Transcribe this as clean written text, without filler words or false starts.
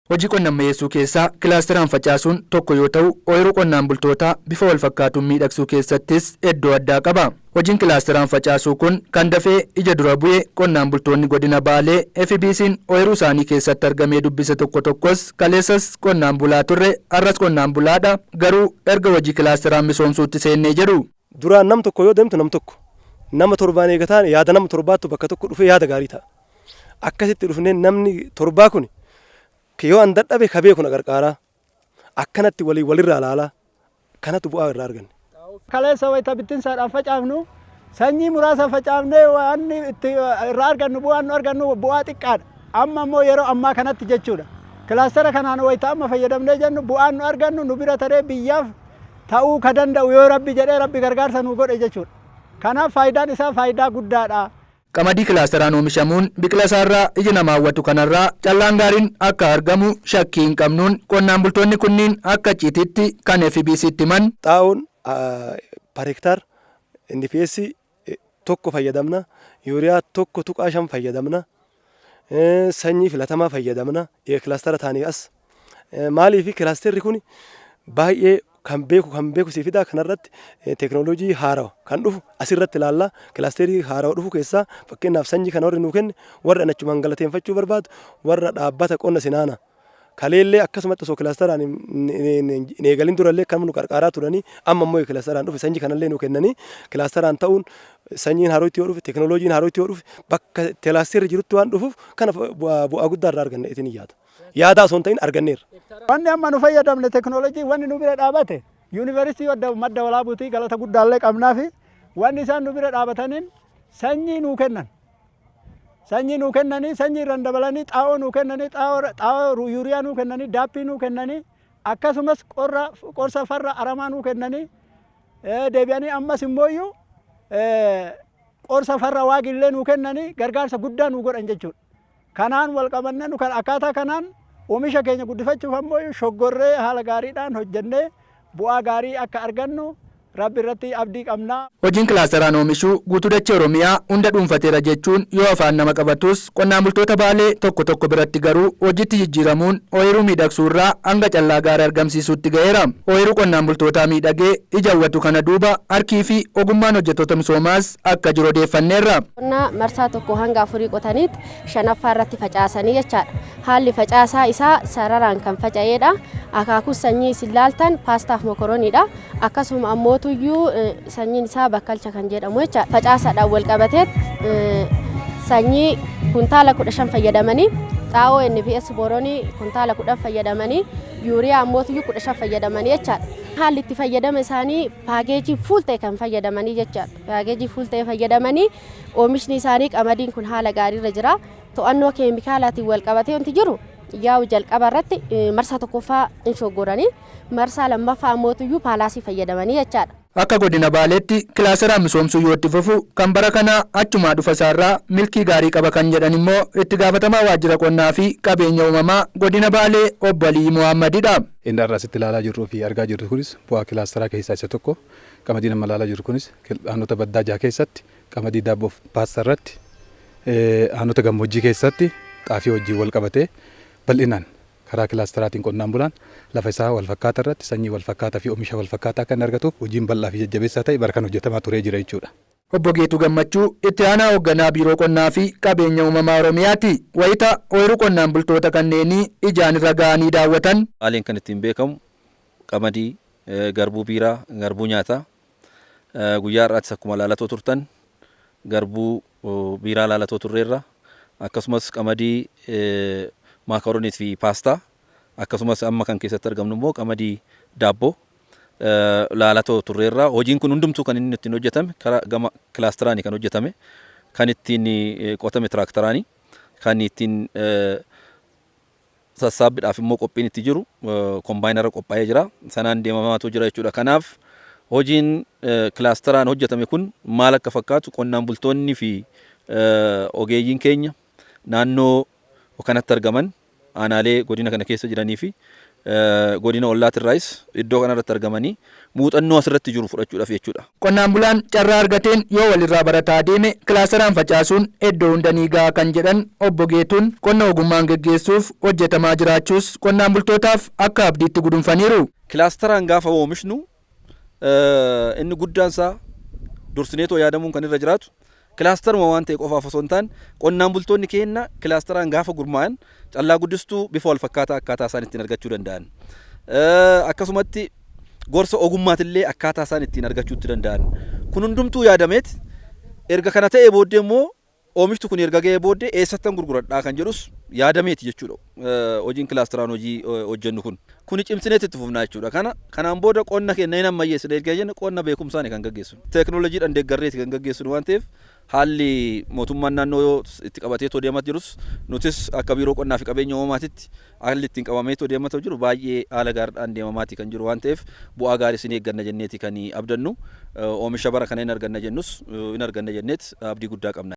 Hojii qonna ammayyeessuu keessaa kilaasteraan facaasuun tokko yoo ta'u, ooyiruu qonnaan bultootaa bifa wal fakkaatuun miidhagsuu keessattis iddoo addaa qaba. Hojiin kilaasteraan facaasuu kun kan dafee ija dura bu'e qonnaan bultoonni godina Baalee FBC'n ooyiruu isaanii keessatti argamee dubbise tokko tokkos kaleessas qonnaan bulaa turre, har'as qonnaan bulaadha, garuu erga hojii kilaasteraan misoomsuutti seennee jedhu. Duraan nam tokko yoo deemtu, nam tokko nama torbaan eegataan yaada nama torbaattu bakka tokko dhufee yaada gaarii ta'a. Akkasitti dhufnee namni torbaa kun yoo an dadhabe ka beeku na qarqaaraa, akkanatti walii walirraa laalaa kanatu bu'aa irraa arganne. Kaleessa wayita bittinsaadhaan facaafnu sanyii muraasa facaafnee waan itti irraa argannu, bu'aan nu argannu bu'aa xiqqaadha. Amma immoo yeroo ammaa kanatti jechuudha. Kilaastera kanaan wayita amma fayyadamnee jennu, bu'aan nu argannu nu bira taree biyyaaf ta'uu ka danda'u yoo Rabbi jedhee, Rabbi gargaarsa nu godhe jechuudha. Kanaaf faayidaan isaa faayidaa guddaadha. Qamadii kilaasteraan oomishamuun biqila isaarraa ija nama hawwatu kanarraa callaan gaariin akka argamu shakkii hin qabnuun qonnaan bultoonni kunniin akka icciitiitti kan FBC'tti himan. Xaa'oon per hektaar NPS 1 fayyadamna, yuuriyaa 1.5 fayyadamna, sanyii filatamaa fayyadamna. Kilaastera ta'anii as maaliif kilaasterri kun baay'ee kan beeku si fidaa. Kanarratti teekinooloojii haarawa kan dhufu asirratti ilaalla. Kilaasterii haarawa dhufu keessaa fakkeenyaaf sanyii kana warri nuu kenne, warra ani achumaan galateeffachuu barbaadu, warra dhaabbata qonna Sinaana. Kaleellee akkasumatti osoo kilaasteraan hin eegalin durallee kan nu qarqaaraa turanii, amma immoo kilaasteraan dhufe sanyii kanallee nuu kennanii. Kilaasteraan ta'uun sanyiin haarootti yoo dhufe, teekinooloojiin haarootti yoo dhufe, bakka kilaasterri jirutti waan dhufuuf kana bu'aa guddaa irraa arganna itin yaada. Yaada osoo hin ta'in arganneerra. Wanni amma nu fayyadamne teekinooloojii, wanni nu bira dhaabate yuunivarsiitii Madda Walaabuutii galata guddaallee qabnaafi wanni isaan nu bira dhaabataniin sanyii nuu kennan. Sanyii nuu kennanii, sanyii irraan dabalanii xaa'oo nuu kennanii, xaa'oo yuuriyaa nuu kennanii, daappii nuu kennanii, akkasumas qorra qorsa farra aramaa nuu kennanii, deebi'anii ammas immooyyuu qorsa farra waagillee nuu kennanii, gargaarsa guddaa nuu godhan jechuudha. Kanaan wal qabannee nu kan akkaataa kanaan oomisha keenya guddifachuuf ammoo shoggorree haala gaariidhaan hojjennee bu'aa gaarii akka argannu Rabbi irratti abdii qabna. Hojiin kilaasteraan oomishuu guutuu dachee Oromiyaa hunda dhuunfateera jechuun yoo afaan nama qabatus, qonnaan bultoota Baalee tokko tokko biratti garuu hojiitti jijjiiramuun ooyiruu miidhagsuu irraa hanga callaa gaarii argamsiisuutti ga'eera. Ooyiruu qonnaan bultootaa miidhagee ija hawwatu kana duuba harkii fi ogummaan hojjettoota misoomaas akka jiru odeeffanneerra. Qonnaa marsaa 1 hanga 4 qotaniit shanaffaa irratti facaasanii jechaadha. Haalli facaasaa isaa sararaan kan faca'eedha. Akaakuu sanyii isin laaltan paastaaf mokoroniidha. Akkasuma ammootuyyuu sanyiin isaa bakkalcha kan jedhamu jechaadha. Facaasaadhaan wal qabateet sanyii kuntaala 15 fayyadamanii, xaa'oo NPS boronii kuntaala 10 fayyadamanii, yuuriyaa ammootuyyuu 15 fayyadamanii jechaadha. Haalli itti fayyadama isaanii paakeejii full ta'e kan fayyadamanii jechaadha. Paakeejii full ta'e fayyadamanii oomishni isaanii qamadiin kun haala gaariirra jira. To'annoo keemikaalaatiin wal qabatee wanti jiru yaa'u jalqaba irratti marsaa tokkoffaa hin shoggoranii, marsaa lammaffaa ammootuyyuu paalaasii fayyadamanii jechaadha. Akka godina Baaleetti kilaasteraan misoomsuu yoo itti fufu kan bara kanaa achumaa dhufa isaarraa milkii gaarii qaba kan jedhan immoo itti gaafatamaa waajjira qonnaa fi qabeenya uumamaa godina Baalee obbo Alii Muhammadidha. Inni har'a asitti ilaalaa jirruu fi argaa jirru kunis bu'aa kilaasteraa keessaa isa tokko. Qamadiin amma ilaalaa jirru kunis aanota baddaa jaha keessatti qamadii daabboof paastaa irratti, aanota gammoojjii keessatti xaafii wajjin wal qabatee bal'inaan karaa kilaasteraatiin qonnaan bulaan lafa isaa wal fakkaataa irratti sanyii wal fakkaataa fi oomisha wal fakkaataa akka inni argatuuf hojiin bal'aa fi jajjabeessaa ta'e bara kan hojjetamaa turee jira jechuudha. Obbo Geetuu Gammachuu itti aanaa hoogganaa Biiroo Qonnaa fi Qabeenya Uumamaa Oromiyaati. Wayita ooyiruu qonnaan bultoota kanneenii ijaan irra ga'anii daawwatan. Baaleen kan ittiin beekamu qamadii, garbuu biiraa, garbuu nyaataa. Guyyaa har'aattis akkuma laalatoo turtan garbuu biiraa laalatoo turreerra. Akkasumas qamadii maakaroonii fi paastaa, akkasumas amma kan keessatti argamnu immoo qamadii daabboo laalatoo turreerra. Hojiin kun hundumtuu kan inni ittiin hojjetame karaa gama kilaasteraani kan hojjetame, kan ittiin qotame tiraakitaraani, kan ittiin sassaabbiidhaaf immoo qophiin itti jiru kombaayinara qophaa'ee jira. Sanaan deemamaatu jira jechuudha. Kanaaf hojiin kilaasteraan hojjetame kun maal akka fakkaatu qonnaan bultoonni fi ogeeyyiin keenya naannoo kanatti argaman, aanaalee godina kana keessa jiranii fi Godina ollaatirraayis iddoo kanarratti argamanii muuxannoo asirratti jiru fudhachuudhaaf jechuudha. Qonnaan bulaan carraa argateen yoo walirraa barataa deeme kilaasteraan facaasuun iddoo hunda ni ga'a kan jedhan Obbo Geetuun, qonna ogummaan geggeessuuf hojjetamaa jiraachuus qonnaan bultootaaf akka abdiitti gudunfaniiru. Kilaasteraan gaafa oomishnu, inni guddaan isaa dursineetoo yaadamuun kan irra jiraatu kilaasteruma waan ta'e qofaaf osoo hin taane, qonnaan bultoonni keenya kilaasteraan gaafa gurmaa'an callaa guddistuu bifa wal fakkaataa akkaataa isaan ittiin argachuu danda'an. Akkasumatti gorsa ogummaatillee akkaataa isaan ittiin argachuu danda'an. Kun hundumtuu yaadameet, erga kana ta'ee booddee immoo oomishtu kun erga ga'ee booddee eessattan gurguradhaa kan jedhus yaadameeti jechuudha. Hojiin kilaasteraan hojii hojjennu kun. Kuni cimsineet itti fufnaa jechuudha. Kanaan booda qonna keenya hin ammayyeessine erga jenne, qonna beekumsaan kan gaggeessinu. Teekinooloojiidhaan deeggarreeti kan gaggeessinu waan ta'eef, haalli mootummaan naannoo itti qabatee too deemaa jirus, nutis akka Biiroo Qonnaa fi Qabeenya Uumamaatitti haalli ittiin qabamee too deemaa jiru baay'ee haala gaariidhaan deemamaati kan jiru waan ta'eef, bu'aa gaarii isin eegganna jenneeti kan abdannu. Oomisha bara kana hin arganna jennus hin arganna jenneet abdii guddaa qabna.